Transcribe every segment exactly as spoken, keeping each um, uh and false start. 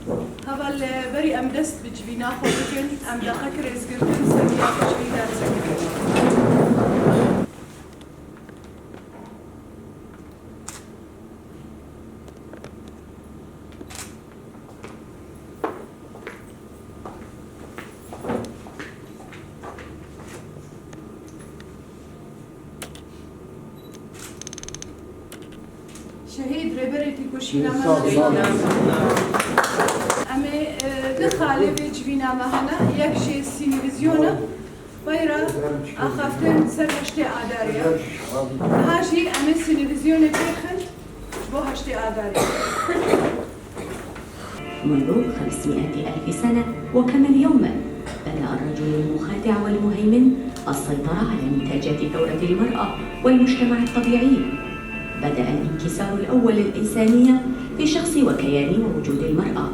Heval, berî em dest bi civîna xwe bikin, em deqek rêzgirtin ser ya xwe ji vî dersê bikin. Şehîd Rêberê Têkoşîna me. Em ê, e, du xalê vê civîna me hene, yek jê sînîvîzyon e, peyra axaftin ser heştê Adarê ye. Niha jî em ê sînîvîzyonê pêxin ji bo heştê Adarê. منذ خمسمائة ألف سنة وكما اليوم بدأ الرجل المخادع والمهيمن السيطرة على نتاجات ثورة المرأة والمجتمع الطبيعي. بدأ الانكسار الأول للإنسانية في شخص وكيان ووجود المرأة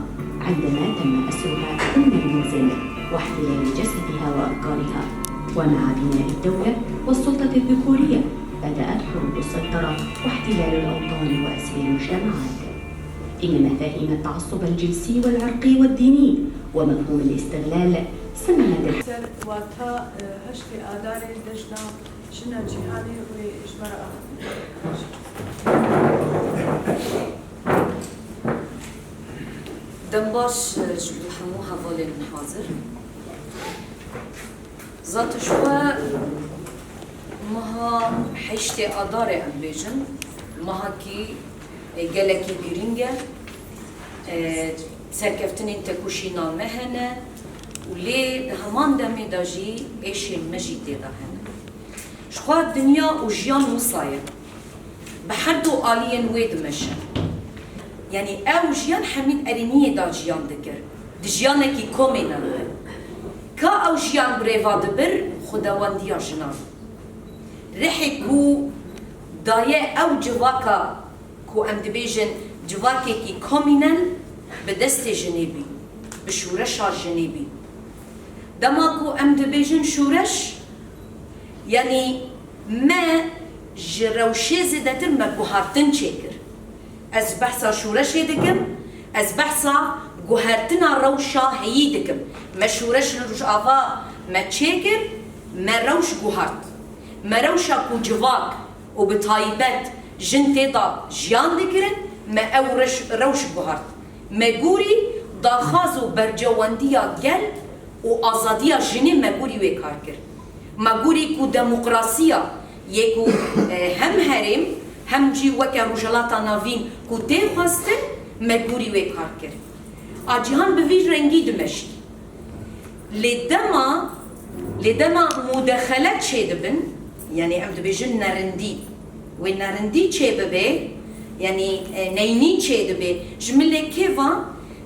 عندما تم أسرها ضمن المنزل واحتلال جسدها وأفكارها. ومع بناء الدولة والسلطة الذكورية بدأت حروب السيطرة واحتلال الأوطان وأسر المجتمعات. إن مفاهيم التعصب الجنسي والعرقي والديني ومفهوم الاستغلال سممت الح- Ser wata, e, heştê Adarê Cejna Jina Cîhanê wê ji me re axivî. Dem baş, e, ji bo hemû hevalên hazir. Zat ji xwe meha heştê Adarê em bêjin, mehakî, e, gelekî girîng e. E, serkeftinên tekoşîna me hene û lê di heman demê de jî êşên me jî tê de hene. Ji xwe dinya û jiyan wisa ye. Bi her du aliyên wê dimeşe. Yanî ew jiyan hemî di erêniyê de jiyan dikir. Di jiyanekî komînal de. Ka ew jiyan bi rê ve dibir, xwedewendiya jinan. Rihê ku daye ew civaka ku em dibêjin civakekî komînal bi destê jinê bî, bi şoreşa jinê bî. Dema ku em dibêjin şoreş, yanî me ji rewşê zêdetir me guhartin çêkir. Ez behsa şoreşê dikim, ez behsa guhertina rewşa heyî dikim. Me şoreş li Rojava me çêkir, me rewş guhart. Me rewşa ku civak û bi taybet jin tê de jiyan dikirin, me ew reş-, rewş guhart. Me gorî daxwaz û berjewendiya gel û azadiya jinê me gorî wê kar kir. Me gorî ku demokrasiya yê ku, e, hem herêm hem jî weke Rojhilata Navîn ku tê xwestin, me gorî wê kar kir. A cîhan bi vî rengî dimeşî. Lê dema, lê dema mudexele çêdibin, yanî em dibêjin nerindî, wê nerindî çêbibe, yanî, e, neynî çêdibe. Ji milê kê ve?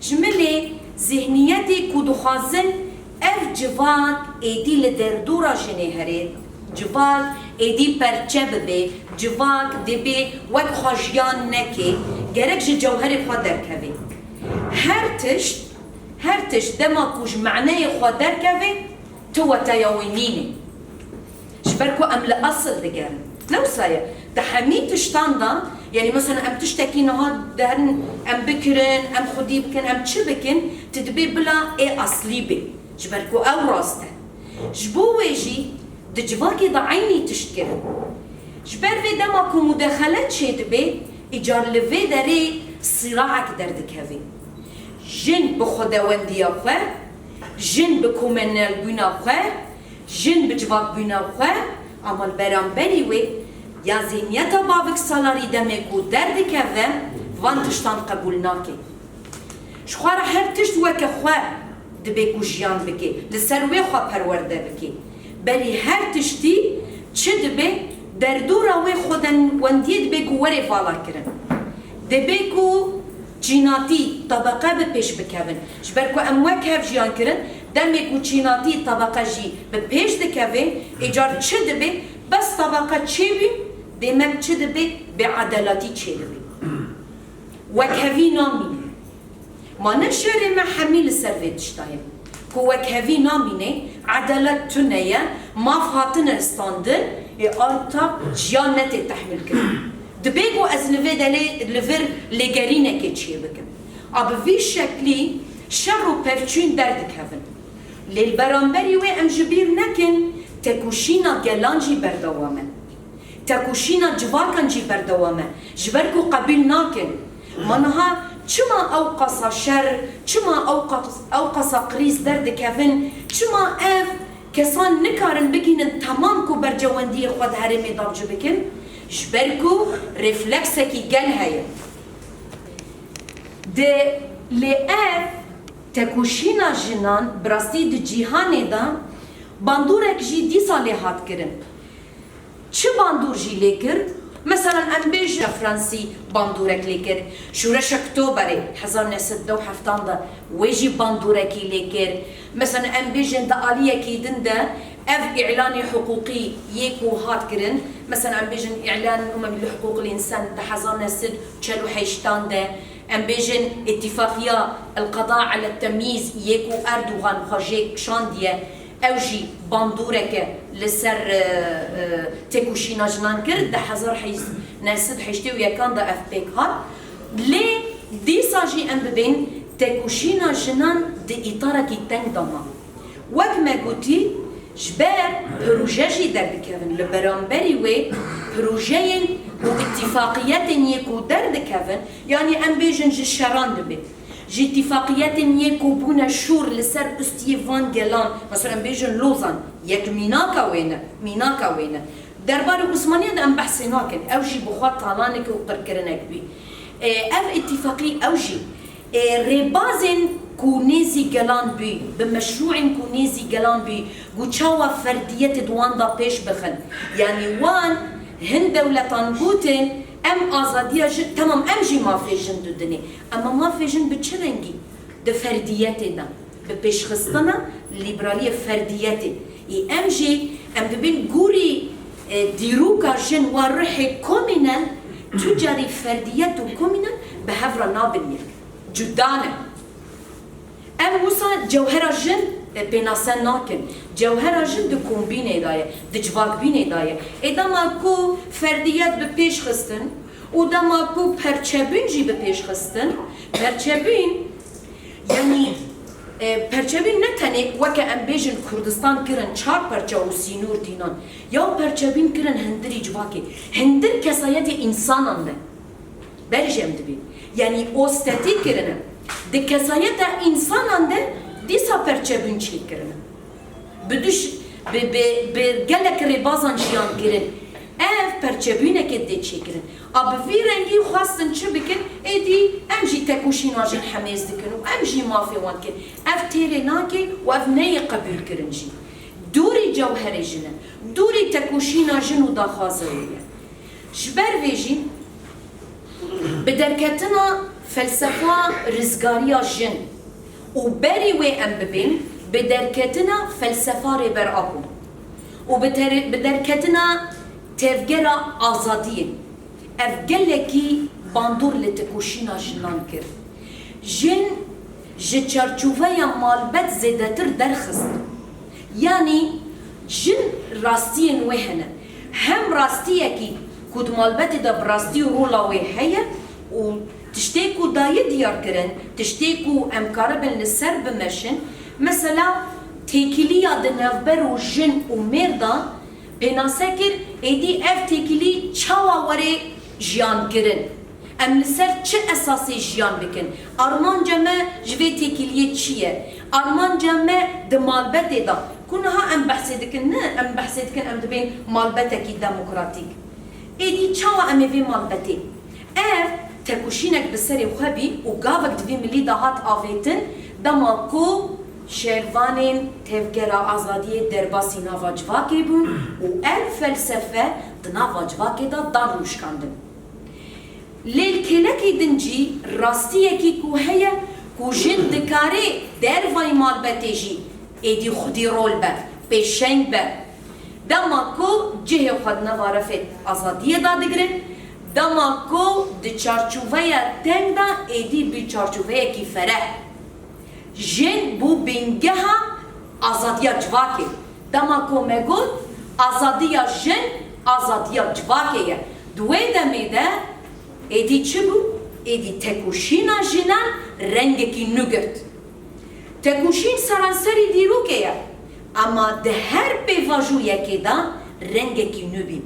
Ji milê zihniyetê ku dixwazin ev civak êdî li derdora jinê here, civak êdî perçe bibe, civak dibê wek xwe jiyan neke, gerek ji cewherê xwe derkeve. Her tişt, her tişt dema ku ji maneyê xwe derkeve, tu weteya wî nîne. Ji ber ku em li esil digerin. Ne wisa ye. Di hemî tiştan de, yanî mesela em tiştekî niha derin, em bikirin, em xwedî bikin, em çi bikin, tu dibê bila ê eslî bê. Ji ber ku ew rast e. Ji bo wê jî di civakê de eynî tişt kirin. Ji ber vê dema ku mudexele çêdibe, îcar li vê derê sîraek derdikeve. Jin bi xwedewendiya xwe, jin bi komenelbûna xwe, jin bi civakbûna xwe, ama li beramberî wê ya zîhniyeta bavik salarî demê ku derdikeve, van tiştan qebûl nake. Ji xwe re her tişt weke xwe dibe ku jiyan bike, li ser wê xwe perwerde bike. Berî her tiştî çi dibe, derdora wê xwedewendiyê dibe ku were valakirin. Dibe ku çînatî tebeqe bi pêş bikevin. Ji ber ku em wek hev jiyan kirin, demê ku çînatî tebeqe jî bi pêş dikeve, îcar çi dibe, bes tebeqe çêbî, dê me çi dibe, bêedelatî çêdibe. Wekhevî namîne. Ma ne şerê me hemî li ser vê tişta ye. Ku wekhevî namîne, edalet tune ye, maf hatine standin, ê arta jiyan netê tehmîl kirin. Dibê ku ez li vê delê, li vir lêgerînekê çêbikim. A bi vî şeklî şer û pevçûn derdikevin. Lê li beramberî wê em ji bîr nekin, tekoşîna gelan jî berdewam e. Tekoşîna civakan jî berdewam e. Ji ber ku qebûl nakin. Ma niha çima ew qasa şer, çima ew qas-, ew qasa krîz derdikevin, çima ev kesan nikarin bigihînin temam ku berjewendiyê xwe di herêmê de jî bikin? Ji ber ku refleksekî gel heye. Di, lê ev tekoşîna jinan bi rastî di cîhanê de bandorek jî dîsa lê hat kirin. Çi bandor jî lê kir? Mesela em bêjin Fransî bandorek lê kir. Şoreşa Oktoberê hezar neh sed û newid û heft de wê jî bandorekî lê kir. Mesela em bêjin di aliyekî din de ev îlanê hiqûqî yê ku hat kirin. Mesela em bêjin Îlan Umemî li Hiqûqil Însan di hezar neh sed û çel û heşt de. Em bêjin îtîfaqiya El-Qeda ele Temyîz yê ku Erdogan xwe jê kişandiye, ew jî bandoreke li ser, e, e, têkoşîna jinan kir, di hezar neh sed heştê û yekan de ev pêk hat. Lê dîsa jî em bibên têkoşîna jinan di îtarekî teng de ma. Wek me gotî, ji ber proje jî derdikevin. Li beramberî wê projeyên û îtîfaqiyetên yê ku derdikevin, yanî em bêjin ji şeran dibe, ji îtîfaqiyetên yê ku bûne şûr li ser ustiyê van gelan, mesela em bêjin Lozan, yek mînaka wê ne, mînaka wê ne. Derbarê Osmaniyan de em behsê nakin. Ew jî bi xwe talaneke û qirkirinek bû. E, ev îtîfaqî ew jî, e, rêbazên ku nêzî gelan bû, bi meşrûên ku nêzî gelan bû, ku çawa ferdiyetê di wan de pêş bixin. Yanî wan hin dewletan gotin, em azadiya jin, temam em jî mafê jin didinê. Ema mafê jin bi çi rengî? Di ferdiyetê de. Bi pêşxistina lîberaliyê ferdiyetê. Ê em jî, em dibên gorî, e, dîroka jin wa ruhê komînel, tu carî ferdiyet û komînel bi hev re nabin yek. Cuda ne. Em wisa cewhera jin, e, pênase nakin. Cewhera jin di kombînê de ye, di civakbînê de ye. Ê dema ku ferdiyet bi pêş xistin û dema ku perçebûn jî bi pêş xistin, perçebûn Yanî, e, perçebîn ne tenê weke em bêjin Kurdistan kirin çar perçe û sînor tînan. Ya perçebîn kirin hindirî civakê. Hindir kesayetê însanan de. Berî jî em dibîn. Yanî ostetî kirine. Di kesayeta însanan de dîsa perçebûn çêkirine. Bi duş-, bi, bi, bi gelek rêbazan jiyan kirin. Ev perçebûneke dê çêkirin. A bi vî rengî xwestin çi bikin? Êdî em jî tekoşîna jin hemêz dikin û em jî mafê wan dikin. Ev têrê nake û ev neyê qebûlkirin jî. Dûrî cewherê jin e. Dûrî tekoşîna jin û daxwaza wê ye. Ji ber vê jî bi derketina felsefa rizgariya jin û berî wê em bibên bi derketina felsefa Rêber Apo û bi ter-, bi derketina tevgera azadiyê, ev gelekî bandor li tekoşîna jinan kir. Jin ji çarçoveya malbet zêdetir derxist. Yanî jin rastiyên wê hene. Hem rastiyekî ku di malbetê de bi rastî rola wê heye û tiştê ku daye diyar kirin, tiştê ku em karibin li ser bimeşin, mesela têkiliya di navber û jin û mêr de pênase kir, êdî ev têkilî çawa were jiyan kirin? Em li ser çi esasê jiyan bikin? Armanca me ji vê têkiliyê çi ye? Armanca me di malbetê de, ku niha em behsê dikin, ne, em behsê dikin, em dibên malbetekî demokratîk. Êdî çawa em ê vê malbetê? Ev tekoşînek bi serê xwe bî û gavek di vî milî de hat avêtin, dema ku şervanên tevgera azadiyê derbasî nava civakê bûn û ev felsefe di nava civakê de dan rûşkandin. Lê li kêlekî din jî rastiyekî ku heye ku jin dikare dervayî malbetê jî êdî xwedî rol be, pêşeng be. Dema ku cihê xwe di nava refê azadiyê de digire, dema ku di çarçoveya teng de êdî bî çarçoveyekî fereh. Jin bû bingeha azadiya civakê. Dema ku me got, azadiya jin, azadiya civakê ye. Di wê demê de êdî çi bû? Êdî tekoşîna jinan rengekî nû girt. Tekoşîn seranserî dîrokê ye, ema di her pêvajoyekê de rengekî nû bî.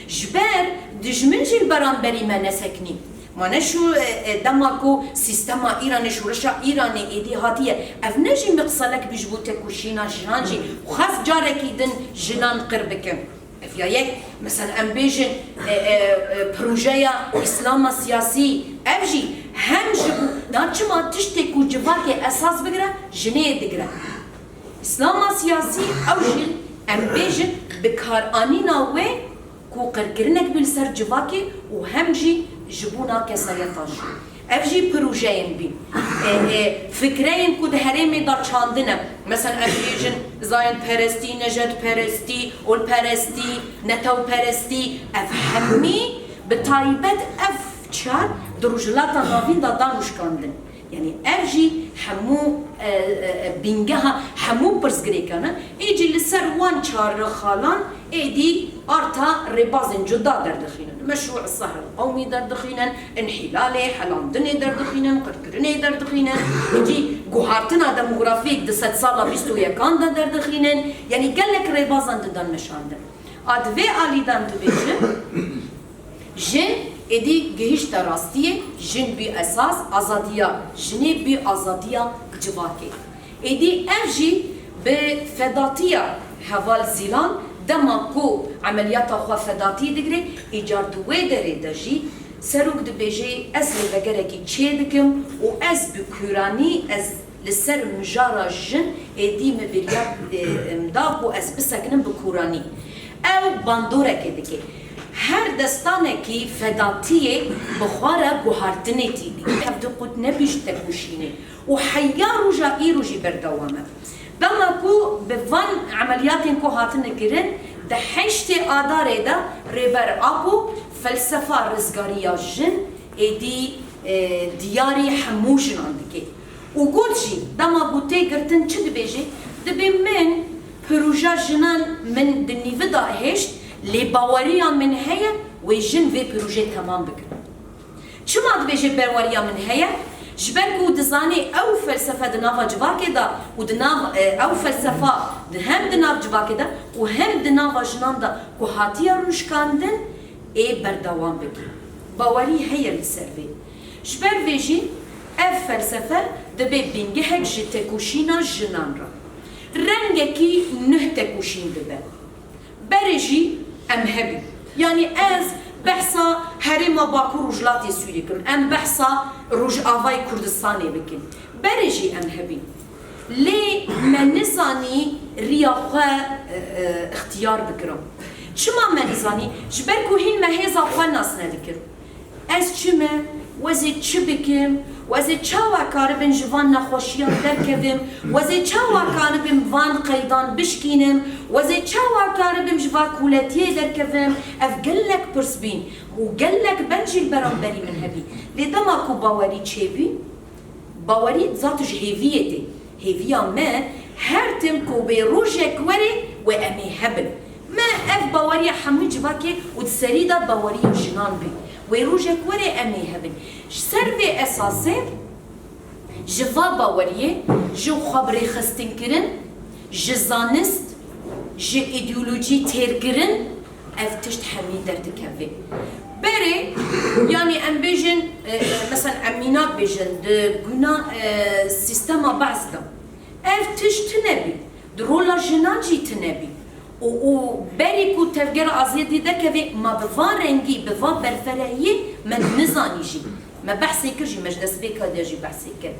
Ji ber dijmin jî li beramberî me nesekinî. Ma ne şu, e, e, dema ku sîstema Îranê, şoreşa Îranê êdî hatiye, ev ne jî miqsalek bî ji bo tekoşîna jinan jî, xwest carekî din jinan qir bikin. Ev ya yek, mesela em bêjin, e, e, e, projeya Îslama siyasî, ev jî hem ji bo, na çima tiştê ku civakê esas bigire, jinê digire. Îslama siyasî ew jî em bêjin bikaranîna wê ku qirkirinek bî li ser civakê û hem jî ji bona kesayeta jî. Ev jî projeyên bî. E, e, fikreyên ku di herêmê de çandine. Mesela em bêjin zayendperestî, nejedperestî, olperestî, netewperestî, ev hemî bi taybet ev çar di Rojhilata Navîn de dan û şikandin. Yanî ev jî hemû, e, e, e, bîngeha hemû pirsgirêkan e. Ê jî li ser wan çar xalan êdî arta rêbazên cuda derdixînin. Meşrû Sehr el Qewmî derdixînin, înhîlalê, helandinê derdixînin, qirkirinê derdixînin. Ê jî guhartina demografîk di sedsala bîst û yekan de derdixînin. Yanî gelek rêbazan didan meşandin. A di vê alî de em dibêjin, Jin êdî gihişte rastiyê, jin bî esas, azadiya jinê bî azadiya civakê. Êdî ev jî bi fedatiya heval Zîlan dema ku emeliyata xwe fedatî digire, îcar di wê derê de jî serok dibêje, ez rêvegerekî çê dikim û ez bi kûranî ez li ser mijara jin êdî min biryar, e, em da ku ez bisekinim bi kûranî. Ew bandoreke dike. Her destanekî fedatiyê bi xwe re guhartinê tî dike. Ev diqut nebî ji tekoşînê û heya roja îro jî berdewam e. Dema ku bi van emeliyatên ku hatine kirin, di heştê Adarê de Rêber Apo felsefa rizgariya jin êdî, e, diyarî hemû jinan dike. Û got jî, dema ku tê girtin çi dibêje? Dibê min proja jinan min di nîvi de hêşt, lê baweriya min heye wê jin vê projê temam bikin. Çima dibêje baweriya min heye? Ji ber ku dizanê ew felsefe di nava civakê de û di nav, e, ew felsefa di hem di nav civakê de û hem di nava jinan de ku hatiye rûnişkandin, ê berdewam bike. Bawerî heye li ser vê. Ji ber vê jî ev felsefe dibe bingehek ji tekoşîna jinan re. Rengekî nuh tekoşîn dibe. Berê jî em hebin. Yanî ez behsa herêma Bakur Rojhilatê Sûriyê kim, em behsa Rojavayê Kurdistanê bikin. Berê jî em hebin. Lê me nizanî riya xwe, e, e, ixtiyar bikirin. Çima me nizanî? Ji ber ku hîn me hêza xwe nas nedikir. Ez çi me? Wezê çi bikim? Wezê çawa karibim ji van nexweşiyan derkevim? Wezê çawa karibim van qeydan bişkînim? Wezê çawa karibim ji va kûletiyê derkevim? Ev gelek pirs bîn û gelek bend jî li beramberî min hebî. Lê dema ku bawerî çêbî, bawerî zat ji hêviyê tê. Hêviya me her tim ku bê rojek were wê em ê hebin. Me ev baweriya hemû civakê û di serî de baweriya jinan bî. Wê rojek were em ê hebin. Ji ser vê esasê ji va baweriyê, ji xwe bi rêxistinkirin, ji zanist, ji îdeolojî têrkirin, ev tişt hemî derdikeve. Berê, yanî em bêjin, e, e, mesela em mînak bêjin, di guna, e, sîstema Be'es de. Ev tişt tune bî. Di rola jinan jî tune bî. Û, û berî ku Tevgera Azadî derkeve, ma bi van rengî, bi van berferehiyê me nizanî jî. Me behsê kir jî, me ji destpêka de jî behsê kir.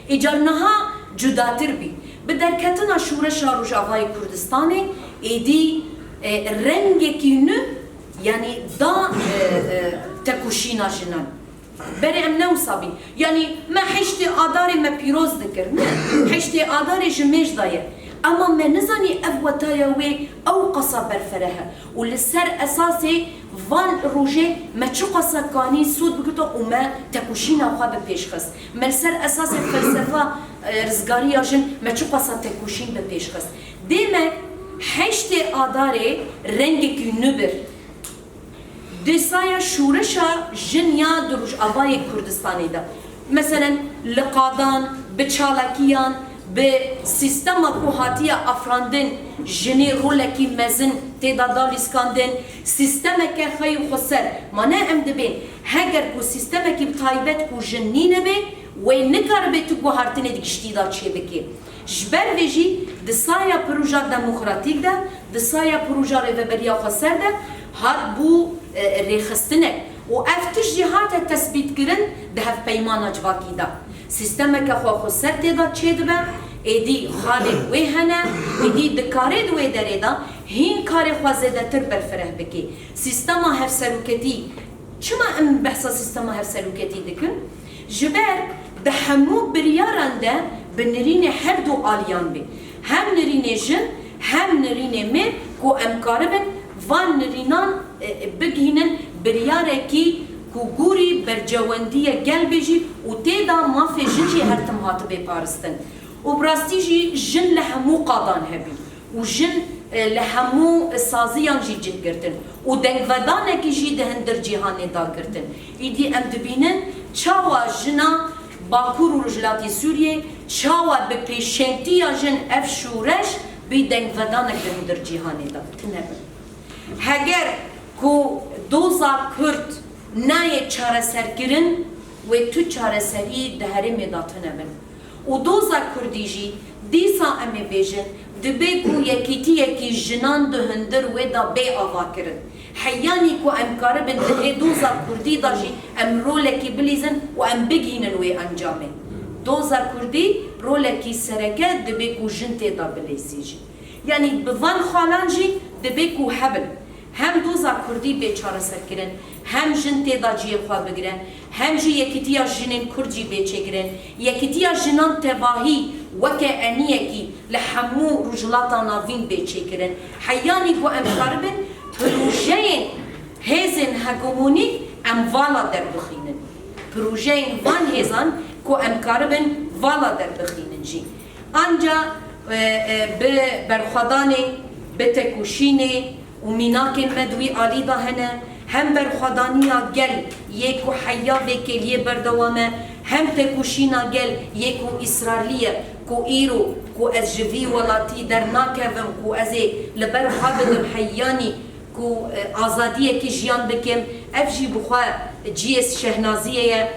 Îcar niha cudatir bî. Bi derketina Şoreşa Rojavayê Kurdistanê êdî, e, rengekî nû, yanî da, e, e, tekoşîna jinan. Berê em ne wisa bîn. Yanî me heştê Adarê me pîroz dikir. Ne, heştê Adarê ji mêj de ye. Ema me nizanî ev wetaya wê ew qasa berfereh e. Û li ser esasê van rojê me çiqasa kanî sûd bigirto û me tekoşîna xwe bi pêş xist. Me li ser esasê felsefa, e, rizgariya jin me çiqasa tekoşîn bi pêş xist. Dê me heştê Adarê rengekî nû bir. Di saya şûreşa jin ya di Rojavayê Kurdistanê de, meselen, li qadan, bi çalakiyan, bi sîstema ku hatiye afirandin, jinê rolekî mezin tê de dalîskandin, sîstemeke xwe yê xweser. Ma ne em dibên, heger ku sîstemekî bi taybet ku jin nîne bê, wê nikaribe tu guhartinê di giştî de çêbikê. Ji ber vê jî di saya proja demokratîk de, di saya proja rêveberiya xweser de hat bû, e, rêxistinek û ev tişt jî hate tesbîtkirin di hevpeymana civakî de. Sîstemeke xwe xweser tê de çêdibe, êdî xalên wê hene, êdî dikare di wê derê de hîn karê xwe zêdetir berfireh bike. Sîstema hevseroketî, çima em behsa sîstema hevseroketî dikin? Ji ber di hemû biryaran de bi nirînê her du aliyan bê. Hem nirînê jin, hem nirînê mêr ku em karibin van nirînan, e, e, bigihînin biryarekî ku gorî bercewendiyê gel bê jî û tê de mafê jin jî her tim hatibê paristin. Û bi rastî jî jin li hemû qadan hebî. Û jin, e, li hemû saziyan jî cih girtin û dengvedanekî jî di hindir cîhanê da girtin. Îdî em dibînin çawa jina Bakur û Rojhilatê Sûriyê, çawa bi pêşengtiya jin ev şûreş bî dengvedanek di hindir cîhanê da. Tune bin. Heger ku doza Kurd nayê çareserkirin, wê tu çareserî di herêmê da tune bin. Û doza Kurdî jî dîsa em ê bêjin, dibê ku yekîtiyekî jinan di hundir wê de bê avakirin. Heyanî ku em karibin di vê doza Kurdî de jî em rolekî bilîzin û em bigihînin wê encamê. Doza Kurdî rolekî sereke dibê ku jin tê de bilîzî jî. Yanî bi van xalan jî dibê ku hebin. Hem doza Kurdî bê çareserkirin, hem jin tê de cihê xwe bigire, hem jî yekîtiya jinên Kurd jî bê çêkirin. Yekîtiya jinan tevahî weke eniyekî li hemû Rojhilata Navîn bê çêkirin. Heyanî ku em karibin projeyên hêzên hegemonîk em vala derbixînin. Projeyên van hêzan ku em karibin vala derbixînin jî. Anca, e, e, bi berxwedanê, bi tekoşînê û mînakên me di wî alî de hene, hem berxwedaniya gel yê ku heya vê kêliyê berdewam e, hem tekoşîna gel yê ku îsrarlî ye ku îro ku ez ji vî welatî dernakevim, ku ez ê li ber xwe bidim heyanî ku, e, azadiyekî jiyan bikim, ev jî bi xwe cihê şehnaziyê ye.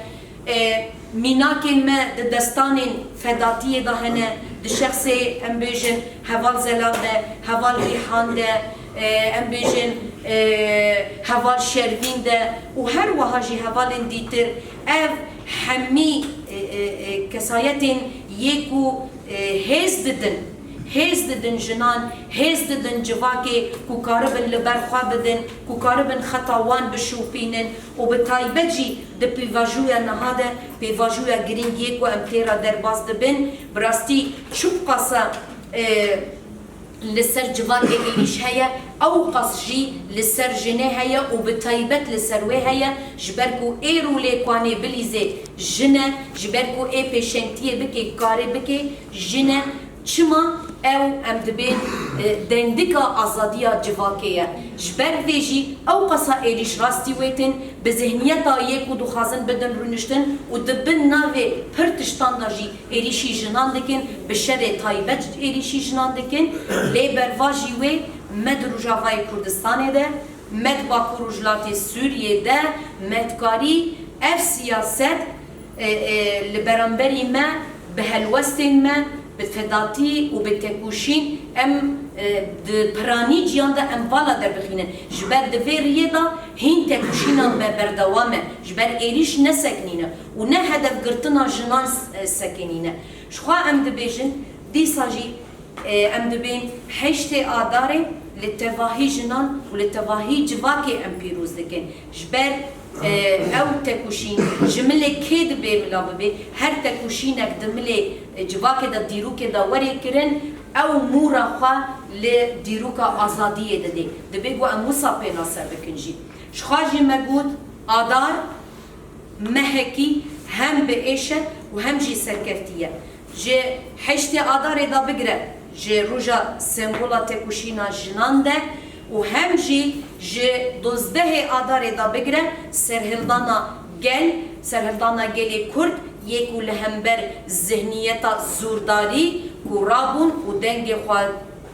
E, mînakên me di destanên fedatiyê de hene, di şexsê, em bêjin, heval Zelal de, heval Rîhan de, e, em bêjin, e, heval Şervîn de û her wiha jî hevalên dîtir. Ev hemî, e, e, e, kesayetên yê ku, e, hêz didin, hêz didin jinan, hêz didin civakê ku karibin li ber xwe bidin, ku karibin xeta wan bişopînin. Û bi taybet jî di pêvajoya niha de, pêvajoya girîng yê ku em tê re derbas dibin, bi rastî çiqasa, e, li ser civakê êrîş heye, ewqas jî li ser jinê heye û bi taybet li ser wê heye, ji ber ku ê rolê ku anê bilîzê jin e, ji ber ku ê pêşengtiyê bike, karê bike, jin e. Çima ew em dibên, e, dengdika azadiya civakê ye. Ji ber vê jî ewqasa êrîş rastî wêtin, bi zihniyeta yê ku dixwazin bidin rûniştin û di bin navê pir tiştan de jî êrîşî jinan dikin, bi şerê taybet êrîşî jinan dikin. Lê berva jî wê me di Rojavayê Kurdistanê de, me di Bakur Rojhilatê Sûriyê de, me dikarî ev siyaset e, e, li beramberî me, bi helwestên me, bi fedatî û bi tekoşîn em, e, di piranî ciyan de em vala derbixînin. Ji ber di vê riyê de hîn tekoşîna me berdewam e. Ji ber êrîş nesekinîne û ne hedefgirtina jinan s-, e, sekinîne. Ji xwe em dibêjin, dîsa jî E, em dibên heştê Adarê li tevahî jinan û li tevahî civakê em pîroz dikin. Ji ber, e, ew tekoşîn ji milê kê dibê bila bibê, her tekoşînek di milê, e, civakê de, dîrokê de were kirin, ew mûra xwe li dîroka azadiyê didê. Dibê ku em wisa pênase bikin jî. Ji xwe jî me got, Adar, mehekî hem bi êş e û hem jî serkeftî ye. Ji heştê Adarê de bigire, ji roja sembola tekoşîna jinan de û hem jî ji dozdehê Adarê de bigire serhildana gel, serhildana gelê Kurd yê ku li hember zihniyeta zûrdarî ku rabûn û dengê xwe,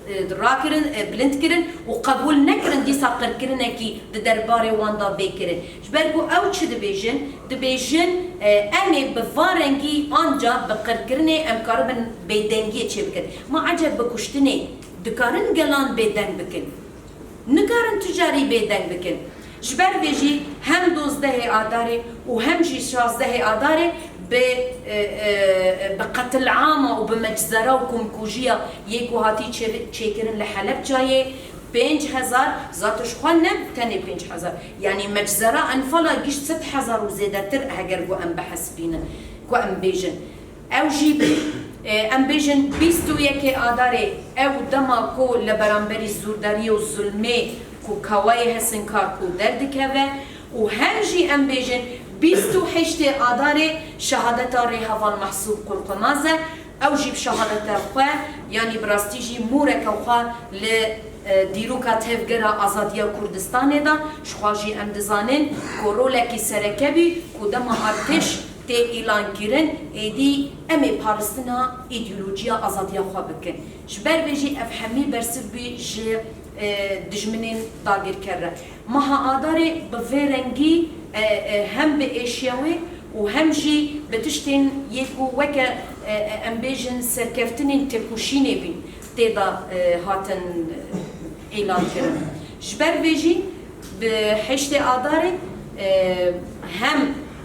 e, rakirin, e, bilind kirin û qebûl nekirin dîsa qirkirinekî di derbarê wan de bê kirin. Ji ber ku ew çi dibêjin? Dibêjin, e, em ê bi van rengî anca bi qirkirinê em karibin bêdengiyê çêbikin. Ma eceb bi kuştinê dikarin gelan bêdeng bikin? Nikarin tu carî bêdeng bikin. Ji ber vê jî hem dozdehê Adarê û hem jî şazdehê Adarê bi, e, e, bi qetilama û bi meczera û komkujiya yê ku hatî çê-, çêkirin li Helebcayê pênc hezar, zaten ji xwe ne tenê pênc hezar, yanî meczera enfala gişt sed hezar û zêdetir heger ku em bihesibînin, ku em bêjin. Ew jî, e, em bêjin bîst û yekê Adarê, ew dema ku li beramberî zûrdariyê û zulmê ku kawayê Hesinkar ku derdikeve û hem jî em bêjin bîst û heştê Adarê şehadeta rêheval Mehsûb Qurqunaz e, ew jî bi şehadeta xwe, yanî bi rastî jî mûreke xwe li, e, dîroka tevgera azadiya Kurdistanê de, ji xwe jî em dizanin ku rolekî sereke bî ku dema artêş tê îlankirin, êdî em ê parastina îdeolojiya azadiya xwe bikin. Ji ber vê jî ev hemî bersiv bî ji, e, dijminên dagirker re. Meha Adarê bi vê rengî, e, e, hem bi êşiya wê û hem jî bi tiştên yê ku weke, e, e, em bêjin serkeftinên têkoşînê bîn tê de, e, hatin, e, îlan kirin. Ji ber vê jî bi heştê Adarê, e, hem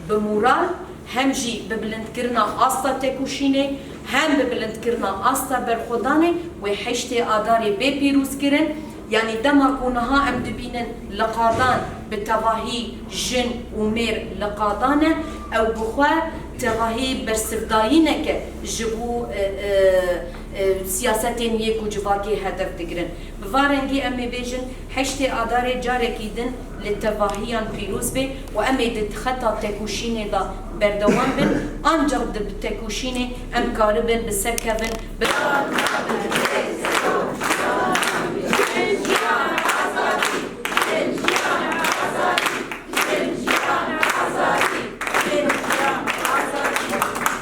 bi moral, hem jî bi bilindkirina asta têkoşînê, hem bi bilindkirina asta berxwedanê wê heştê Adarê bê pîrozkirin. Yanî dema ku niha em dibînin li qadan bi tevahî jin û mêr li qadan e, ew bi xwe tevahî bersivdayîneke ji bo, e, e, e, siyasetên yê ku civakê hedef digirin. Bi van rengî em ê bêjin, heştê Adarê carekî din li tevahiyan pîroz bê û em ê di xeta têkoşînê de berdewam bin, ancak di bi têkoşînê em karibin bi ser kevin, bi